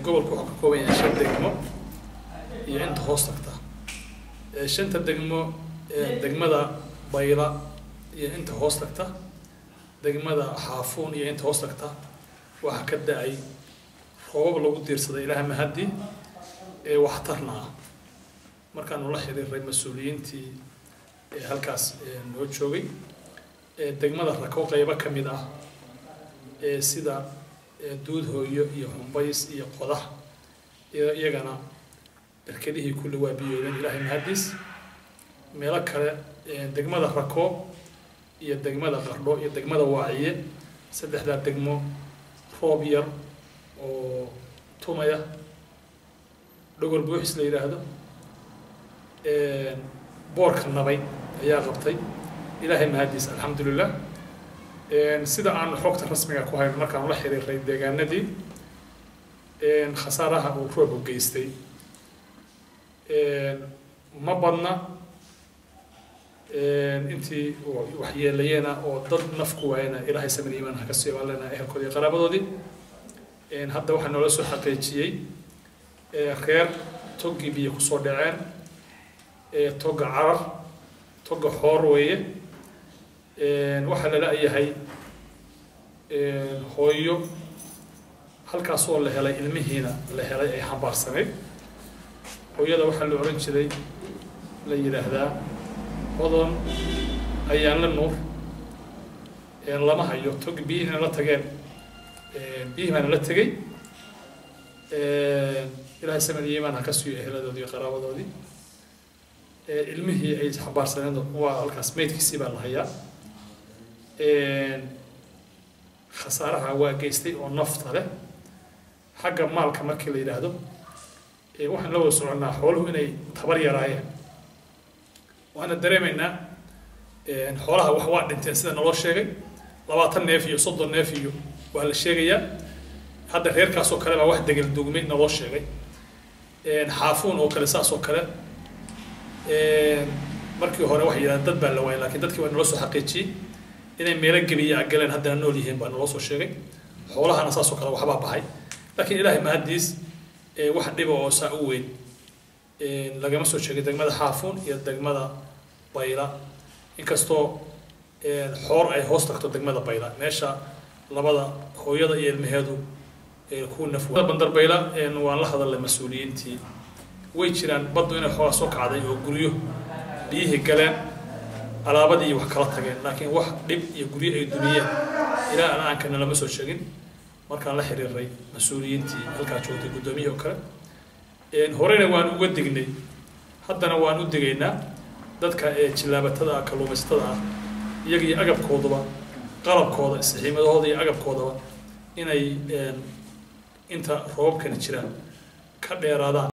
Gobolku wuxuu ka kooban yahay 5 degmo iyo inta hoos tagta. 5ta degmo, degmada Bayla iyo inta hoos tagta, degmada Xaafuun iyo inta hoos tagta, waxaa ka da-ay roobab lagu diirsaday, Ilaah mahadi, ee waxtarna ah. Markaanu la xiriiray mas-uuliyiintii ee halkaas noo joogay, degmada Rako qeybo ka mid ah ee sida Duudhooyo iyo Xumbays iyo Qodax, iyagana berkedihii kulli waa biyoobeen, Ilaahay mahadiis. Meelo kale, degmada Rako iyo degmada Qardho iyo degmada Waaciye, 3daa degmo roob yar oo tumaya, dhogol buuxis la yidhaahdo, boorka nabay ayaa qabtay, Ilaahay mahadiis, alxamdulilah. Sida aanu xogta rasmiga ku hayno, markaanu la xiriiray deegaanadii, khasaaraha uu roobku geystay ma badna. Intii waxyeelayeena oo dad naf ku waayana, Ilaahay samir iimaan ha ka siiyo baan leenahay ehelkoodii iyo qaraabadoodii. Hadda waxaa noola soo xaqiijiyey reer toggii biyo kusoo dhaceen, togga Carar, togga Xoor weeye. Waxaa la la-yahay hooyo halkaasoo la helay ilmihiina la helay ay xambaarsanayd. Hooyada waxaa la oran jiray, la yidhaahdaa Hodon Ayaanla Nuur. Lama hayo, tog biyihiina la tageen, biyihii baana la tegey. Ilaahay samir iyo iimaan ha ka siiyo eheladoodii iyo qaraabadoodii. Ilmihii ay xambaarsaneed waa halkaas, meydkiisii baa la hayaa. Khasaaraha waa geystay oo nafta leh. Xagga maalka markii la yidhaahdo, waxaan la wada soconnaa xooluhu inay tabar yaraayeen, waana dareemaynaa. Xoolaha wax waa dhinteen sida naloo sheegay, 20 neef iyo 30 neef iyo waa la sheegayaa. Hadda reerkaasoo kale baa wax degel dugmay naloo sheegay. Xaafuun oo kale saas oo kale, markii hore waxay yidhahdeen dad baa la waayay, lakiin dadkii waa naloo soo xaqiijiyey inay meelo gebiya galeen, haddana nool yihiin baa naloo soo sheegay. Xoolahana saas oo kale waxbaa baxay, laakiin Ilaahay mahadiis wax dhiba oo saa u weyn lagama soo sheegay degmada Xaafuun iyo degmada Bayla, inkastoo Xoor ay hoos tagto degmada Bayla, meesha labada hooyada iyo ilmaheedu ku naf. Bandar Bayla waan la hadalnay mas-uuliyiintii. Way jiraan baddu inay xoogaa soo kacday oo guryo biyihii galeen, alaabadii wax kala tageen, laakiin wax dhib iyo guryo ay dumiyeen ilaa alaankana lama soo sheegin markaan la xiriiray mas-uuliyiintii halkaa joogtay, guddoomiyihii oo kale. Horeyna waan uga dignay, haddana waan u digaynaa dadka ee jillaabatada ah, kalluumaysatada ah, iyaga iyo agabkooduba, qalabkooda, saxiimadahooda iyo agabkoodaba inay inta roobabkani jiraan ka dheeraadaan.